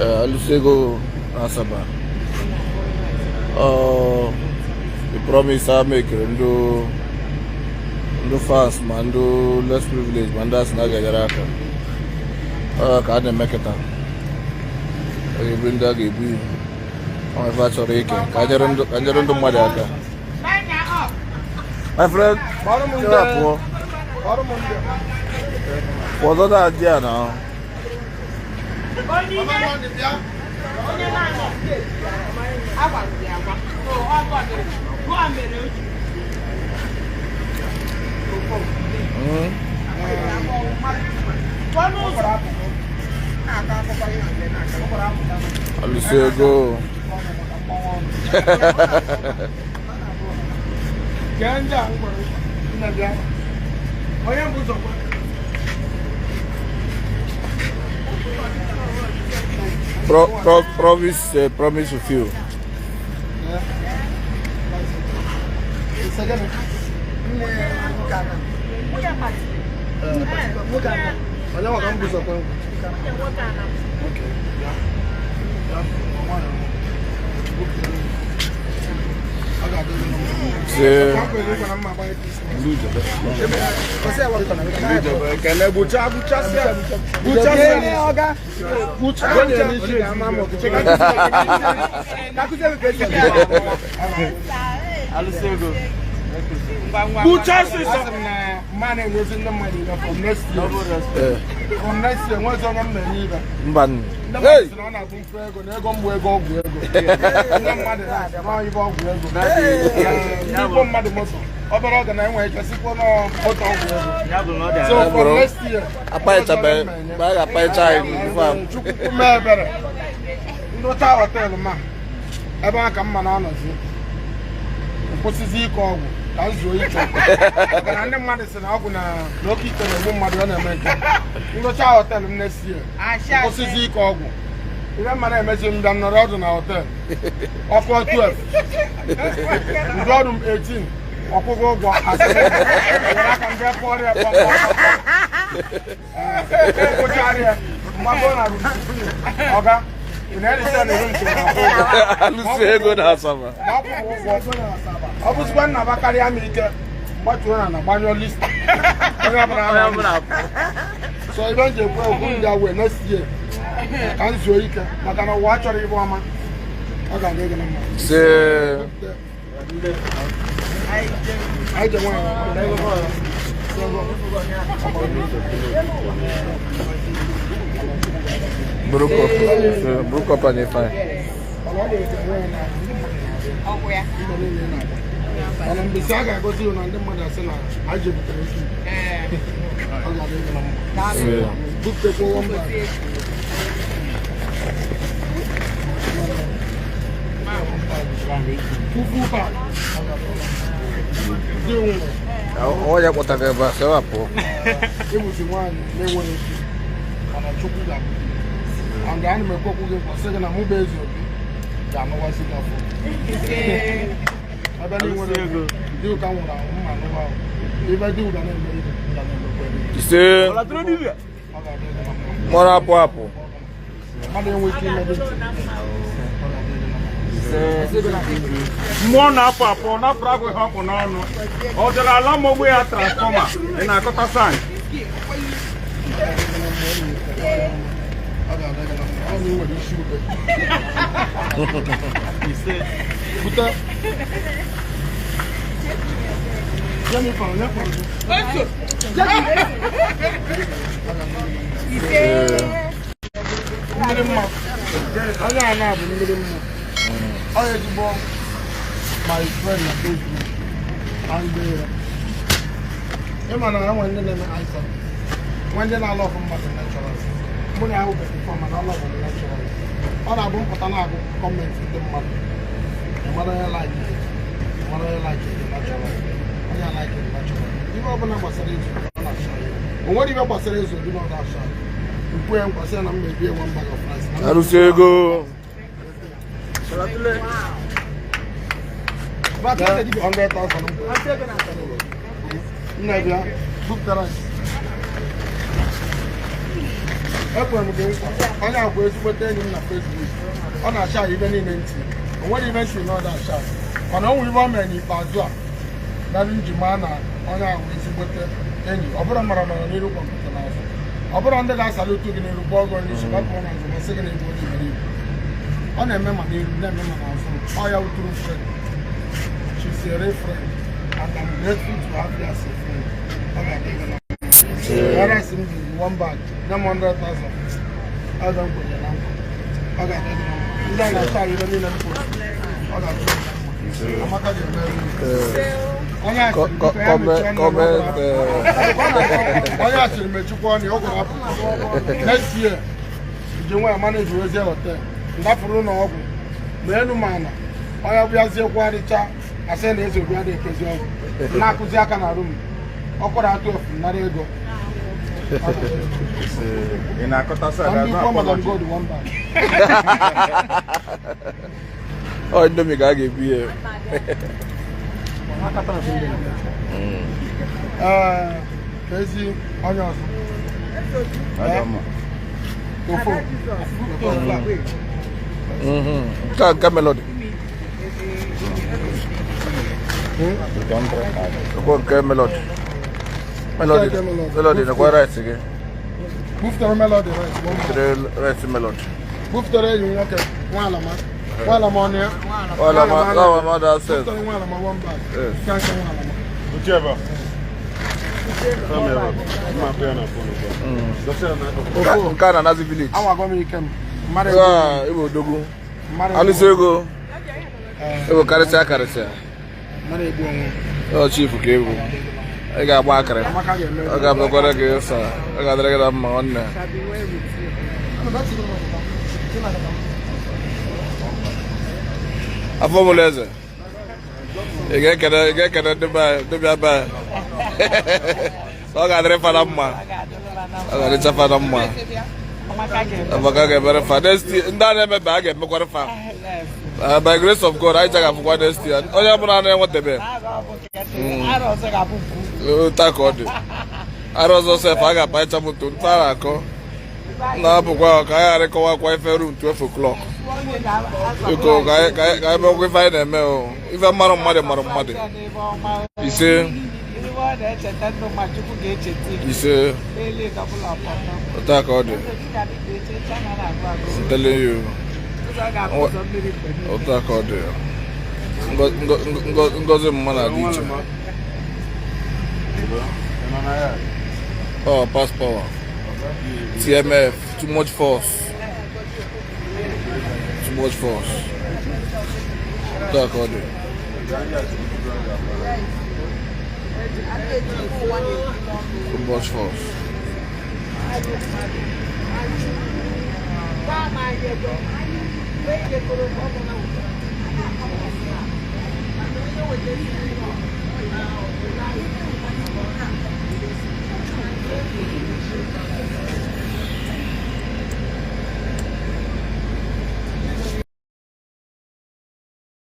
Alụsị ego na Asaba. The promise a mekere ndị fans ma ndị less privilege ma ndị asị na a ga-enyere aka. Ọ ka a na-eme kịta. A ga-ebu ndị a ga-ebu ibu. Ọ ife a chọrọ ike ka nyere ndị mmadụ aka. My friend, chere pụọ. Pụọ dọda adị a na. Alụsị ego. Pro, pro, promise, promise fulfill. Say, mba. Hey! Obere oge na enwere ike sikwa n'moto ọgwụ ego. So from next year, Akpaịchabe, mgbe a ga-akpaịcha anyị before. Chukwu mee ebere. Ndụcha họteelụ ma ebe a ka mma na-anọzi nkwụsịzi ike ọgwụ ka m zuo ike, maka na ndị mmadụ sị na ọgwụ na oke ite na-egbu mmadụ. Ọ na-eme nke ndụcha họteelụ m next year, nkwụsịzi ike ọgwụ. Ihe mma na-emezi m, bịa nọrọ ọdụ na họteelụ, ọkụ 12, ndị ọrụ m 18 ọkwụghị ụgwọ, asị were aka m bịa kpọrọ ya kpọmkpọm kwụcharịa ya mgbago na room. Ọga, ị na-erite na room na akwụ ụgwọ. Alụsị ego na Asaba. Ma ọ kwụrụ ụgwọ, ọ bụzikwa nna ba karịa m ike gbatuo na gbanyụọ list onye ọbụla ahụ. So ebe m ji ekwu okwu ndị a wee next year ka m zuo ike, maka na ụwa chọrọ ibe ọma, ọ ga-adị gị na mma. Say, Anyị je nwayọọ. Broke up. Broke up and fine. Mana ọ dị ka enweghị na ndị niile na-agba, mana mbesi a ga-agozi na ndị mmadụ asị na anyị jebutere isi. Ọ ga-adị gị na mma. Say, Buputekwa one bag. Two full bag. Dị nwụrụ. Ọ ya kpọtara ebe a, sị pụọ. Ịbụzi nwaanyị na-enweghị ike, mana Chukwu ga-abụ and ana m ekwekwu gị nkwa sị gị na mụ bụ eze obi ga-anụwazi gị afọ ebe na nwere ego dị ụka nwụrụ anwụ mma anụwa ahụ ibe dị ụga na-eme ibe ga na-emekwa ebe. Ise. Ọ ga-adị gị na mma. Mọrọ apụ apụ. Mmadụ enwe ike ime gị ntị. Mmụọ na-apụ apụ napụrụ agụ ihe ọkpụ n'ọnụ, ọ dịrị ala mogbu ya transformer ị na-akọta sign. Ọ ga-adị gị na mma. Ọ na ị nwere isi ube. Bute. Jennifer, onye kpọrọ gị? Mmiri mma. Onye a na-abụ mmiri mma. Ọ ezigbo my friend na Facebook. And ị ma na enwe ndị na-eme eye service. Nwe ndị na-alụ ọfụ mmadụ natural. Mụ na ya hụbeghị before, mana ọ lọbụrụ natural. Ọ na-abụ mpụta na-agụ comment ndị mmadụ. Ị mara onye like it. Ị mara onye like it natural. Onye like it natural. Ihe ọbụla gbasara ezu ọ na-achọ ya. O nwere ibe gbasara ezu obi na ọ na-achọ ya. Nkwu ya nkwasị ya na m mebie one bag of rice. Alụsị ego. 100,000. Nne bịa, bupụtara rice. Ekwere m gị nkwa, onye a bụ ezigbote enyi m na Facebook. Ọ na-acha ibe niile ntị. O nwere ibe ntị na ọ na-acha. Mana o nwere ibe o mere n'ikpeazụ a mere m ji maa na onye ahụ ezigbote enyi. Ọ bụrụ mara mara n'iru kọmputa n'azụ. Ọ bụrụ ndị ga-asalutu gị n'iru kpọọ gị onye isi gbapụrụ n'azụ ma sị gị na ịbụ onye iberibe. Ọ na-eme ma n'iru na-eme ma n'azụ. Ọ ya wụ true friend. She's a real friend and I'm grateful to have you as a friend. Ọ ga-adị gị na mma. Rice m ji one bag, nye m 100,000. Aga m kwenye na nkwa. Ọ ga-adị gị na mma. Ndị a na-acha ihe niile m kwuru. Ọ ga-adị gị na mma. Amaka ga-emeri. Onye a sịrị biko ya mechie ọnụ Comment. Onye a sịrị mechikwa ọnụ ya, ọ gwara apụ. Next year, nji nwa ya manage wezie hotel. Ndafụrụ ụlọ ọgwụ. Ma elu ma ala. Onye bịazie kwagharịcha asị na eze obi adịghị ekezi ọgwụ. Na-akụzi aka na room. Ọkọrọ atụ efu nara ego. Ị na-akọta sad Ndị azụ ikwu Madam apology. Gold one bag. Ọ Indomie ka a ga-ebu ya. Ee, ka ezi onye ọzọ. Adọma. Ofo. Nke a nke Melody. Ọkwa nke Melody. Melody. Nke Melody. Melody nakwa rice gị. Bufutere Melody rice one bag. Tere rice Melody. Bufutere enyi m nwoke Nwalama. Nwalama ọnụ ya. Nwalama, Nwalama da sef. Bufutere Nwalama one bag. Yes. Nke nke Nwalama. Uche ebe a. Fam ebe a. Mma akpọ ya na phone ugbu a. Dọsa ya n'akụkụ. Ofo. Nke a na Nazi village. Awago m ike m. Mmadụ egbu Ah, ịbụ odogwu. mmadụ Alụsị ego. Ee, Ịbụ karịsịa karịsịa. mmadụ egbu onwe. Ọ chief ka ịbụ. Ị ga-agba akịrị. Amaka ga-eme. Ọ ga-abịakwara gị ịsa. Ọ ga-adịrị gị na mma nwanne. Afọ mụlụ eze. Ị ga-ekene ndị be anyị, ndị bịa be anyị. Ọ ga-adịrị fada mma. Ọ ga-adịcha fada mma. Amaka ga-emere fa next year. Ndị a na-emebe a ga-emekwara fa. By grace of God, anyị ga-afụkwa next year. Onye ọbụla na-enwetebe taa ka ọ dị. Arụ ọzọ sef a ga-akpa moto nta a na-akọ. Na-apụkwa ka anyị ghara ịkọwakwa ife room 12 o'clock. Biko ka anyị mekwa ife anyị na-eme o. Ife mmarụ mmadụ marụ mmadụ. Ise ise otu a ka ọ dị. I'm telling you. Otu a ka ọ dị. Ngozi mma na-adị iche. Ị nọ na ya? Power pass power. TMF, too much force. Too much force. Otu a ka ọ dị. Too much force.